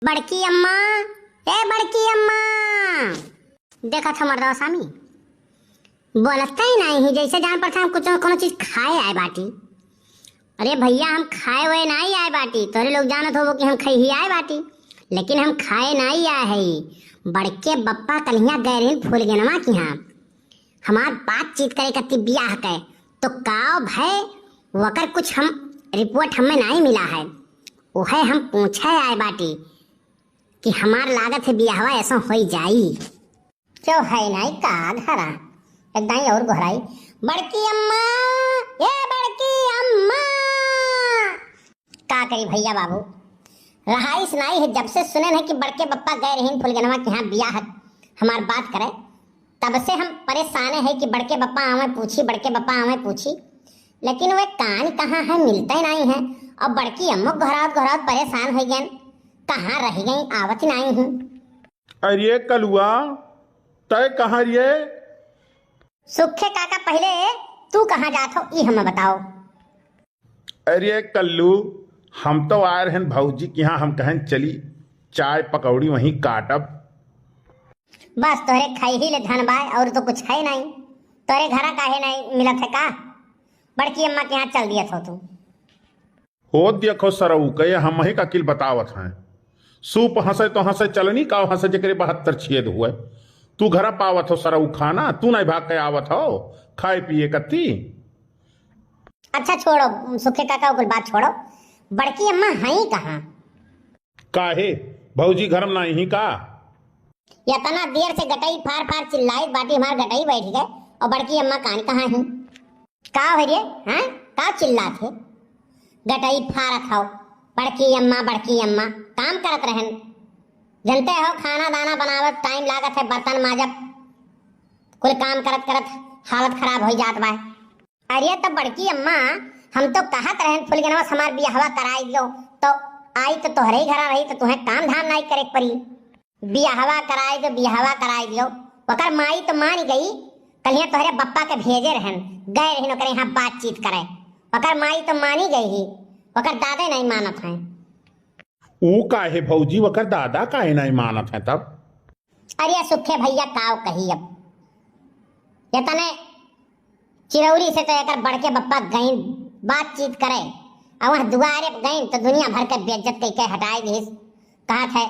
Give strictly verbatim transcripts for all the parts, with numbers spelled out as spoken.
बड़की अम्मा, ए बड़की अम्मा। देखत ह मर्दवा सामी, बोलत ही नाहीं ही, जैसे जान पड़त ह हम कुछ कोनो चीज खाए आए बाटी। अरे भइया, हम खाए वाए नाहीं आए बाटी, तोहरे लोग जानत होबो कि हम खइही आए बाटी, लेकिन हम खाए नाहीं आए हई। बड़के बप्पा कल्हियाँ गए रहिन फुलगेनवा किहाँ, हमार बातचीत करे कत्ती बियाह के, तो काव भय, वकर कुछ हम रिपोर्ट हमें नाहीं मिला है, उहे हम पूछे आए बाटी कि हमार लागत है बियाहवा ऐसो होई जाई। क्यों है नाहीं का घरा? एक दाईं और गोहराई, बड़की अम्मा, ए बड़की अम्मा। का करी भइया बाबू, रहाइश नाहीं है। जब से सुनेन है कि बड़के बप्पा गए रहिन फुलगेनवा किहाँ बियाह हमार बात करे, तब से हम परेशान है कि बड़के बप्पा आवे पूछी, बड़के बप्पा आवे पूछी, लेकिन वे कान कहाँ है, मिलते नाहीं है। अब बड़की अम्मो घरात घरात परेशान होइ गएन, कहाँ रहि गईं, आवत नाहीं ही। अरे कलुआ, तय कहाँ रिये? सुखे काका, पहिले तू कहाँ जात हो, ई हमें बताओ। अरे कल्लू, हम तो आए रहेन भौजी किहाँ, हम कहेन चली चाय पकौड़ी वहीं काटब। बस तोहरे खइही ले धन बाय, और तो कुछ है नाहीं। तोहरे घरा काहे नाहीं मिलत है का? बड़की अम्मा किहाँ चल दियत हो तू। हो देखो सरऊ के, हमहीं का अकिल बतावत हैं। सूप हँसे तो हँसे चलनी, काव हँसे जेकरे बहत्तर छेद हुए। तू घरा पावत हो सरऊ खाना, तू नाहीं भाग के आवत हो खाए पिए कत्ती। अच्छा छोड़ो सुखे काका, कुल बात छोड़ो। बड़की अम्मा हईं कहाँ? काहे, भौजी घर में नाहीं ही का? यतना देर से गटई फार फार चिल्लाइत बाटी, हमार गटई बैठ गए, और बड़की अम्मा कान कहाँ ही? का हो रे, हाँ? का चिल्लात है? गटई फारत हौ, बड़की अम्मा, बड़की अम्मा, काम करत रहन। जनते हो, खाना दाना बनावत टाइम लागत है, बर्तन माजब, कुल काम करत करत हालत खराब होइ जात बा। अरे त बड़की अम्मा, हम तो कहत रहन फुलगेनवा से हमार बियाहवा कराई दियो, तो आई तो तोहरे ही घरा रही, तो तुहें काम धाम नाई करे के पड़ी। बियाहवा कराई दियो, बियाहवा कराई दियो। ओकर माई तो मानी गई, कल्हिया तोहरे बप्पा के भेजे रहन, गए रहन ओकरे यहाँ बातचीत करे। ओकर माई तो मानी गई ही, ओकर दादे नाई मानत हैं। ऊ काहे भौजी, ओकर दादा काहे नाई मानत हैं तब? अरे सुखे भइया, काव कही अब, यतने चिरौरी से तो एकर बड़के बप्पा गईं बातचीत करे, और वहाँ दुआरे पे गईं तो दुनिया भर के बेइज्जत कई के हटाई दिहिस। कहत है,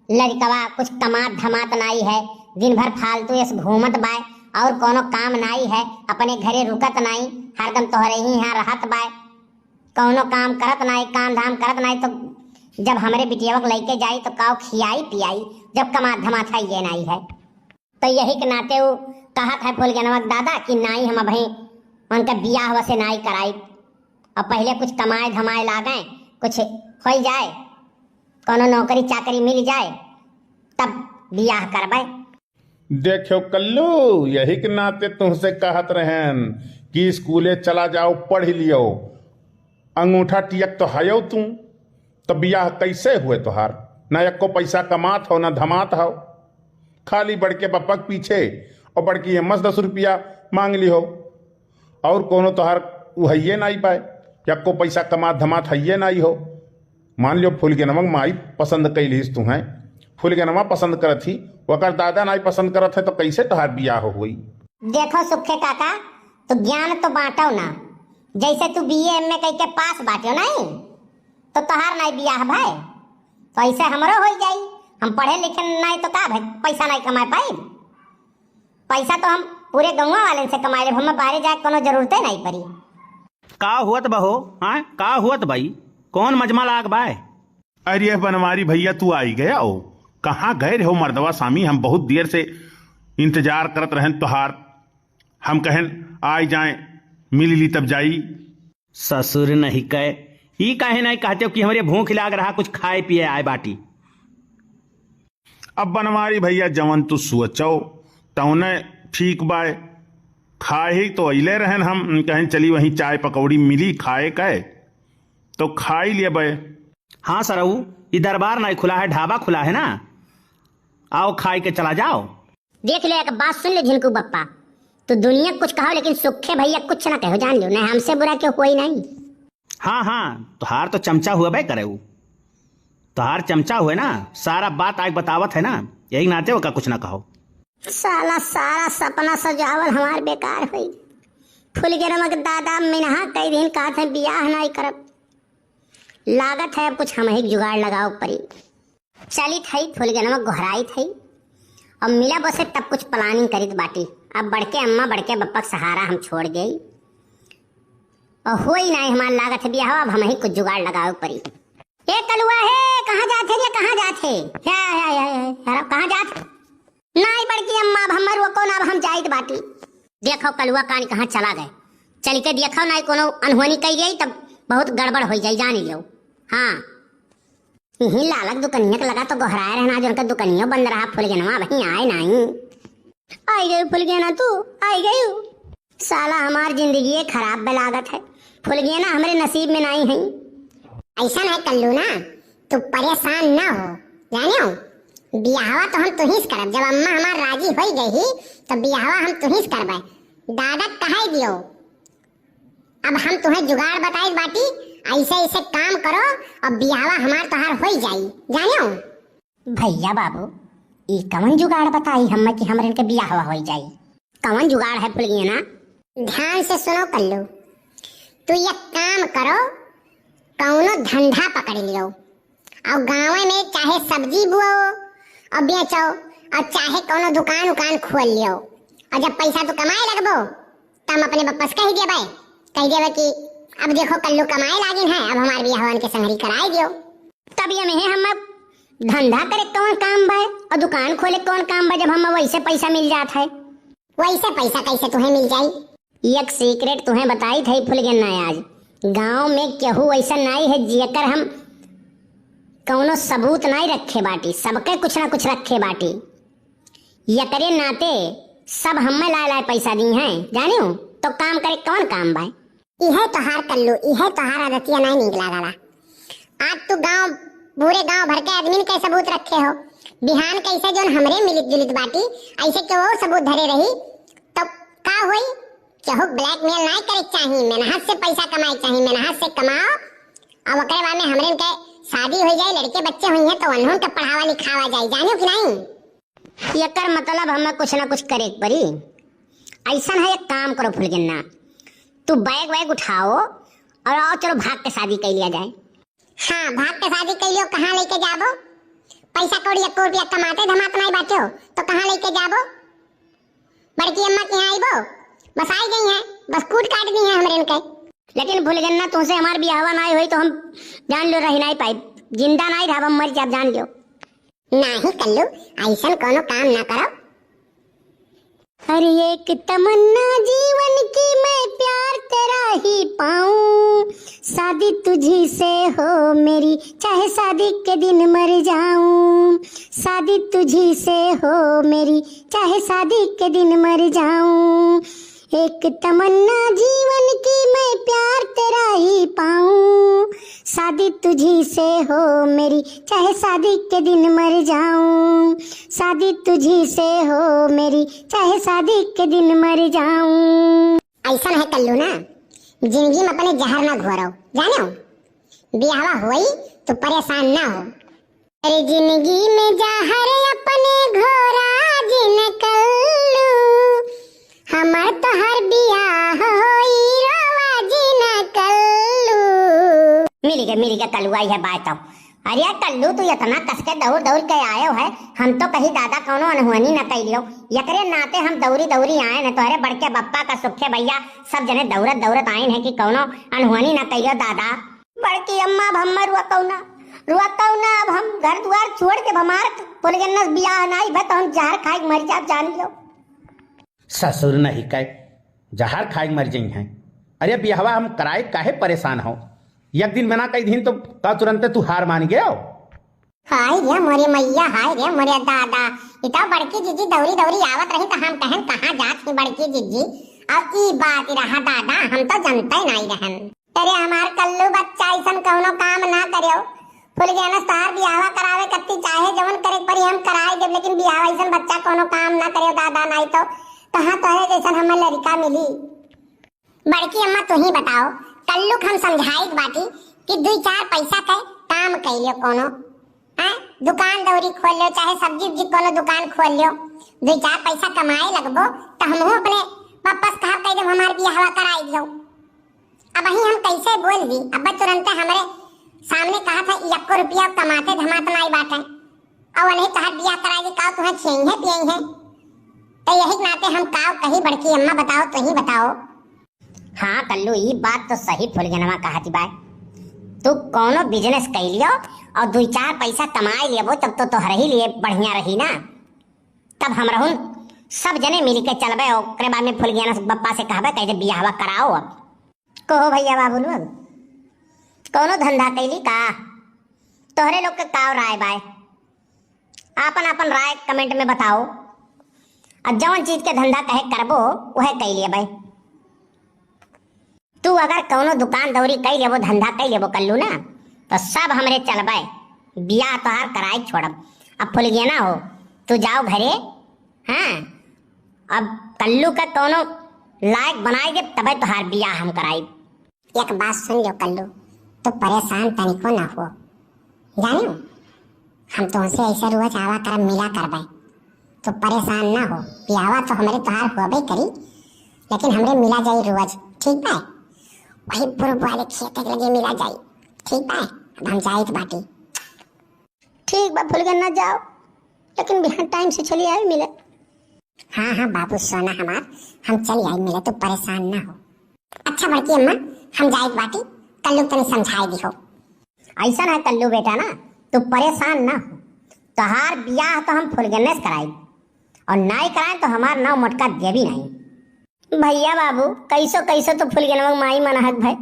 "लड़कवा कुछ कमात धमात नाई है, दिन भर फालतू ऐस घूमत बाय, और कोनो काम नाई है, अपने घरे रुकत नाई, हरदम तोहरे ही यहाँ रहत बाय, कौनो काम करत नाई, काम धाम करत नाई, तो जब हमरे बिटियावा के लइके जाई तो काव खियाई पियाई, जब कमात धमात है ये नाई है।" तो यही के नाते उ कहत है फुलगेनवा के दादा कि नाई, हम अबहीं उनके बियाह वसे नाई कराई, अब पहिले कुछ कमाए धमाए लागें, कुछ होई जाए, कौनो नौकरी चाकरी मिल जाए, तब बियाह करबे। देखो कल्लू, यही के नाते तुहसे कहत रहेन कि स्कूले चला जाओ, पढ़ लियो, अंगूठा टियक तो हयो तू, तो बियाह कैसे हुए तोहार? ना एको पैसा कमात हो, ना धमात हो, खाली बड़के बप्पा के पीछे और बड़की अम्मा से दस रुपया मांग ली हो, और कोनो तोहार उहइये नाई पाए, एको पैसा कमात धमात हइये नाई हो। मान लियो फुलगेनवा के माई पसंद कैलिस तुहें, फुलगेनवा पसंद करत ही, ओकर दादा नाई पसंद करत है, तो कैसे तोहार बियाह होई? देखो सुखे काका, तू ज्ञान तो बांटो ना, जैसे तू बीए एमए कई के पास बाट्यो नाई, तो तोहार नाई बियाह भाई, तो ऐसे हमरो हो जाई। हम पढ़े लिखे नाई तो का भाई, पैसा नाई कमाए पाई? पैसा तो हम पूरे गौवा वाले से कमाए लेब, हमें बाहरे जाए कोनो जरूरते नाई पड़ी। का हुअत बहो? हाँ, का हुअत बाई? कौन मजमा लाग बाय? अरे बनवारी भइया, तू आई गया हो? कहाँ गए रहो मर्दवा सामी? हम बहुत देर से इंतजार करत रहन तोहार। हम कहन आई जाए, मिल ली तब जाई। ससुर नहीं कहे, ई काहे नहीं कहते हो कि हमरे भूख लाग रहा, कुछ खाए पिए आए बाटी। अब बनवारी भइया, जवन तू सोचो तौने ठीक बाय। खाए ही तो अइले रहन हम, कहन चली वहीं चाय पकौड़ी मिली खाए के, तो खाई लेबे। हाँ सरऊ, ई दरबार नाई खुला है, ढाबा खुला है ना, आओ खाए के चला जाओ। देख ले, एक बात सुन ले झिनकू बप्पा, तू दुनिया कुछ कहो लेकिन सुखे भइया कुछ ना कहो, जान लियो, नहीं हमसे बुरा क्यों कोई नहीं। हाँ हाँ, तोहार तो चमचा हुआ बे करे ऊ। तोहार चमचा हुए ना, सारा बात आइके बतावत है ना, यही नाते ओका कुछ ना कहो। साला सारा सपना सजावल हमार बेकार होई। फुलगेनवा के दादा मिनहा कई दिन कहत है बियाह नाई करब। लागत है अब कुछ हमही के जुगाड़ लगावे पड़ी। चलित हई, फुलगेनवा गोहराइत हई। अब मिलब ओसे तब कुछ planning करित बाटी। अब बड़के अम्मा, बड़के बप्पा के सहारा हम छोड़ गई। और होई नाई हमार लागत है बियाह, अब हमही कुछ जुगाड़ लगावे पड़ी। ए कलुआ हे, कहाँ जात है रे, कहाँ जात है? हे, हे, हे, हे, अरे कहाँ जात? नाई बड़की अम्मा, अब हमर वो कौन, अब हम जाइत बाटी। देखो कलुआ कान कहाँ चला गए, चल के देखो नाई कोनो अनहोनी कई जाई तब बहुत गड़बड़ होई जाई, जान लियो। हाँ, यही लालक दुकनिया के लगा तो गोहराए रहना, जो उनका दुकनियो बंद रहा, फुलगेनवा वहीं आए नाई। आई गई फुलगेना, तू आई गई। साला हमार जिंदगी खराब बे लागत है, फुलगेना हमरे नसीब में नाई है। ऐसा है कल्लू ना, तू परेशान ना हो, जाने हो, बियाहवा तो हम तुहिस करब। जब अम्मा हमार राजी होई गई ही, तो बियाहवा हम तुहिस करबे। दादा कहाई दियो, अब हम तुम्हें जुगाड़ बताई बाटी, ऐसे ऐसे काम करो और बियाहवा हमार तोहार होई जाई, जाने हो। भैया बाबू, ई कवन जुगाड़ बताई हम्मे कि हमरे इनके बियाहवा होई जाई? कवन जुगाड़ है फुलगेना? ध्यान से सुनो कल्लू, तू एक काम करो, कौनो धंधा पकड़ लियो और गाँव में चाहे सब्जी बुओ और बेचो और चाहे कौनो दुकान उकान खोल लियो और जब पैसा तू कमाए लगबो तब हम अपने बप्पा से कह देबे, कह देबे कि अब देखो कल्लू कमाए लागिन है, अब हमार बियाहवन के संगरी कराए दियो। तब ये में हम धंधा करे कौन काम बा और दुकान खोले कौन काम बा, जब हम वैसे पैसा मिल जात है। वैसे पैसा कैसे तुम्हें मिल जाई? एक secret तुम्हें बताई थई फुलगेना, आज गांव में केहू ऐसा नाई है जेकर हम कौनो सबूत नाई रखे बाटी, सबके कुछ ना कुछ रखे बाटी। एकरे नाते सब हमें लाए लाए पैसा दी हैं, जाने हो? तो काम करे कौन काम बा? इहे तोहार कल्लू, इहे तोहार आदतिया नाई नीक लागला। आज तू गांव, पूरे गांव भर के आदमी के सबूत रखे हो, बिहान कैसे जोन हमरे मिलित जुलित बाटी, ऐसे के वो सबूत धरे रही, तब का होई? केहू blackmail नाई करे के चाही, मेहनत से पैसा कमाए के चाही, मेहनत से कमाओ, अब ओकरे बाद में हमरे के शादी हो जाए, लड़के बच्चे हुई हैं तो उन्हों के पढ़ावा लिखावा जाए, जानियो कि नाई? एकर मतलब हमें कुछ ना कुछ करे के पड़ी। ऐसन है, एक काम करो फुलगेना, तू bag वैग उठाओ और आओ, चलो भाग के शादी कर लिया जाए। हाँ, भाग के शादी कर लियो, कहाँ लेके जाबो? पैसा कौड़ी एको रुपया कमाते धमात नाई बाटे हो, तो कहाँ लेके जाबो? बड़की अम्मा के यहाँ आइबो, बस आई गई हैं, बस कूट काट दी हैं हमरे इनके। लेकिन फुलगेना, तुमसे हमार बियाहवा नाई होई तो हम जान लो रह नाई पाई, जिंदा नाई रहब, हम मर जाब, जान लो। नाही कल्लू, ऐसन कोनो काम ना करो। हर एक तमन्ना जीवन की मैं प्यार तेरा ही पाऊं, शादी तुझी से हो मेरी, चाहे शादी के दिन मर जाऊं, शादी तुझी से हो मेरी, चाहे शादी के दिन मर जाऊं। एक तमन्ना जीवन की मैं प्यार तेरा ही पाऊं, शादी तुझी से हो मेरी, चाहे शादी के दिन मर जाऊं, शादी तुझी से हो मेरी, चाहे शादी के दिन मर जाऊं। ऐसन है कल्लू ना, जिंदगी में अपने जहर ना घोरो, जाने हो? बियाहवा होई तो परेशान ना हो। अरे जिंदगी में जहर अपने घोरा जिन कल्लू, हमार तोहर बियाह होई रोवा जिन कल्लू। मिल गए, मिल गए कलुआ, यह बात हो। अरे कल्लू, तू इतना कस के दौड़ दौड़ के आयो है, हम तो कहीं दादा कौनो अनहोनी न कैलियो, एकरे नाते हम दौड़ी दौड़ी आए न, तोहरे बड़के बप्पा का सुखे भैया सब जने दौड़त दौड़त आइन है कि कौनो अनहोनी न कैलियो दादा। बड़की अम्मा, अब हम रुआ कौना, रुआ कौना, अब हम घर दुआर छोड़ के हमार फुलगेना बियाह नाई भे तो हम जहर खाए के मर जाब, जान लियो। ससुर नहीं कहे, जहर खाए के मर जाई हैं। अरे बियाहवा हम कराए काहे परेशान हो? एक दिन मना कई दिन तो का तुरंते तू हार मान गयो? हाय रे मोरे मैया, हाय रे मोरे दादा, ई तो बड़की जिज्जी दौरी दौरी आवत रही तो हम कहन कहाँ जात ही बड़की जिज्जी, और ई बात रहा दादा, हम तो जनते नहीं रहन। अरे हमार कल्लू बच्चा ऐसन कौनो काम ना करियो। फुलगेना से तोहार बियाहवा करावे कत्ती चाहे जवन करे के परी हम कराए देब, लेकिन बियाहवा ऐसन बच्चा कौनो काम ना करियो दादा, नाई तो कहाँ तोहरे जैसन हमें लड़का मिली। बड़की अम्मा तू ही बताओ, कल्लू के हम समझाई बाटी कि दुई चार पैसा के काम कैलियो कौनो। हैं? दुकान दौरी खोल ल्यो, चाहे सब्जी उब्जी कोनो दुकान खोल ल्यो, दुइ चार पैसा कमाए लगबो, त हमहू अपने पप्पा से कहब, कह देब हमार बियाहवा कराई दियो। अब वही हम कैसे बोल दी, अब तुरंते हमरे सामने कहा था, "यक्को रुपया कमाते धमात नाई बाटे, और नहीं तोहार बियाह कराई दी, का तुहें खियई है, पियई है?" तो यही के नाते हम काव कही, बड़की अम्मा बताओ, तुही बताओ। हाँ कल्लू, ई बात तो सही फुलगेनवा कहत बाय। तू कौनो business कइ लियो और दुइ चार पैसा कमाए लेबो, तब तो तोहरे ही लिए बढ़िया रही ना। तब हमरहुन सब जने मिल के चलबे, ओकरे बाद में फुलगेना से बप्पा से कहबे, कह दे बियाहवा कराओ अब। कहो भैया बाबू लोग, कौनो धंधा कैली का? तोहरे लोग के का राय बाय? आपन आपन राय comment में बताओ। अब जौन चीज के धंधा कहे करबो, वह कइ लेबे। तू अगर कौनो दुकान दौरी कइ लेबो, धंधा कइ लेबो कल्लू ना, तो सब हमरे चलबे, बियाह तोहार कराई छोड़ब। अब फुलगेना हो, तू जाओ घरे। हाँ, अब कल्लू का कौनो लायक बनाई देब, तबे तोहार बियाह हम कराई। एक बात सुन लो कल्लू, तू परेशान तनिको ना हो, जानियो, हम तुमसे ऐसे रोज आवा करब, मिला करबे, तू परेशान ना हो। बियाहवा तो हमरे तोहार होबे करी, लेकिन हमरे मिला जाई रोज, ठीक बा? वही पूर्व वाले खेत के लगे मिला जाई, ठीक बा? अब हम जाइत बाटी। ठीक बा फुलगेना, जाओ, लेकिन बिहान time से चली आई मिले। हाँ हाँ बाबू सोना हमार, हम चली आई मिले, तू परेशान ना हो। अच्छा बड़की अम्मा, हम जाइत बाटी, कल्लू तनी समझाई दिहो। ऐसा ना कल्लू बेटा ना, तू परेशान ना हो, तोहार बियाह तो हम फुलगेने से कराई, और नाई कराए तो हमार नाव मोटका देवी नहीं। भैया बाबू, कैसो कैसो तो फुलगेनवा के माई मनहक भय।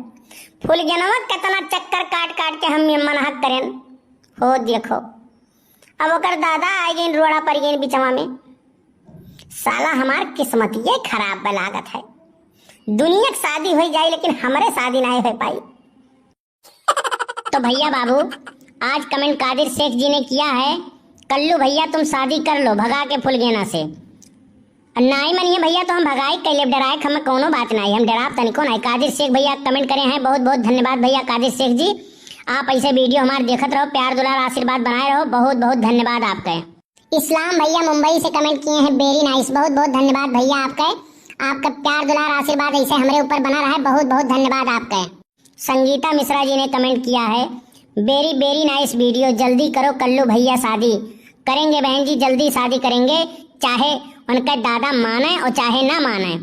फुलगेनवा केतना चक्कर काट काट के हम ये मनहक करेन। हो देखो, अब ओकर दादा आ गइन, रोड़ा पड़ गइन बिचवा में। साला हमार किस्मतिये खराब बा लागत है। दुनिया के शादी होइ जाई, लेकिन हमरे शादी नाहीं होइ पाई। तो भैया बाबू, आज comment कादिर शेख जी ने किया है, "कल्लू भैया तुम शादी कर लो भगा के फुलगेना से।" नाई मनिहे भैया तो हम भगाई के लेब, डराए के हमें कौनो बात नाई, हम डराब तनिको नाई। कादिर शेख भैया comment करे हैं, बहुत बहुत धन्यवाद भैया कादिर शेख जी, आप ऐसे video हमार देखत रहो, प्यार दुलार आशीर्वाद बनाए रहो, बहुत बहुत धन्यवाद आपके। इस्लाम भैया मुंबई से comment किए हैं, very nice, बहुत बहुत धन्यवाद भैया आपके, आपका प्यार दुलार आशीर्वाद ऐसे हमरे ऊपर बना रहे, बहुत बहुत धन्यवाद आपके। संगीता मिश्रा जी ने comment किया है, very very nice video, जल्दी करो कल्लू भैया शादी। करेंगे बहन जी, जल्दी शादी करेंगे, चाहे उनके दादा माने और चाहे ना माने,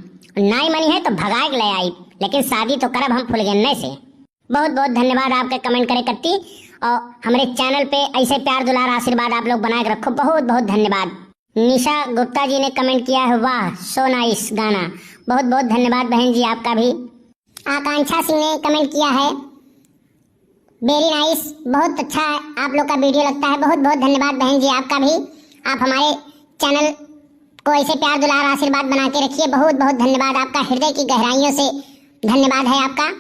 नाई मनिहे तो भगाए के ले आई, लेकिन शादी तो करब हम फुलगेने से। बहुत बहुत धन्यवाद आपके comment करे कत्ती, और हमरे channel पे ऐसे प्यार दुलार आशीर्वाद आप लोग बनाए के रखो, बहुत बहुत धन्यवाद। निशा गुप्ता जी ने comment किया है, "वाह, so nice गाना।" बहुत बहुत धन्यवाद बहन जी आपका भी। आकांक्षा सिंह ने comment किया है, very nice, बहुत अच्छा है, आप लोग का video लगता है। बहुत बहुत धन्यवाद बहन जी आपका भी, आप हमारे channel को ऐसे प्यार दुलार आशीर्वाद बना के रखिए। बहुत बहुत धन्यवाद आपका, हृदय की गहराइयों से धन्यवाद है आपका।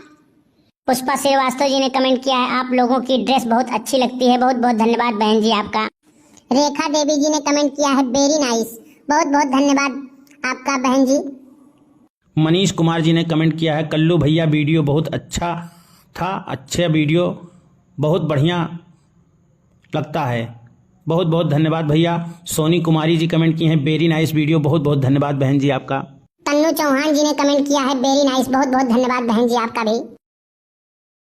पुष्पा श्रीवास्तव जी ने comment किया है, "आप लोगों की dress बहुत अच्छी लगती है।" बहुत बहुत धन्यवाद बहन जी आपका। रेखा देवी जी ने comment किया है, very nice, बहुत बहुत धन्यवाद आपका बहन जी। मनीष कुमार जी ने comment किया है, "कल्लू भैया video बहुत अच्छा था, अच्छा video बहुत बढ़िया लगता है।" बहुत बहुत धन्यवाद भैया। सोनी कुमारी जी comment की हैं, very nice video, बहुत बहुत धन्यवाद बहन जी आपका। तन्नू चौहान जी ने comment किया है, very nice, बहुत बहुत धन्यवाद बहन जी आपका भी।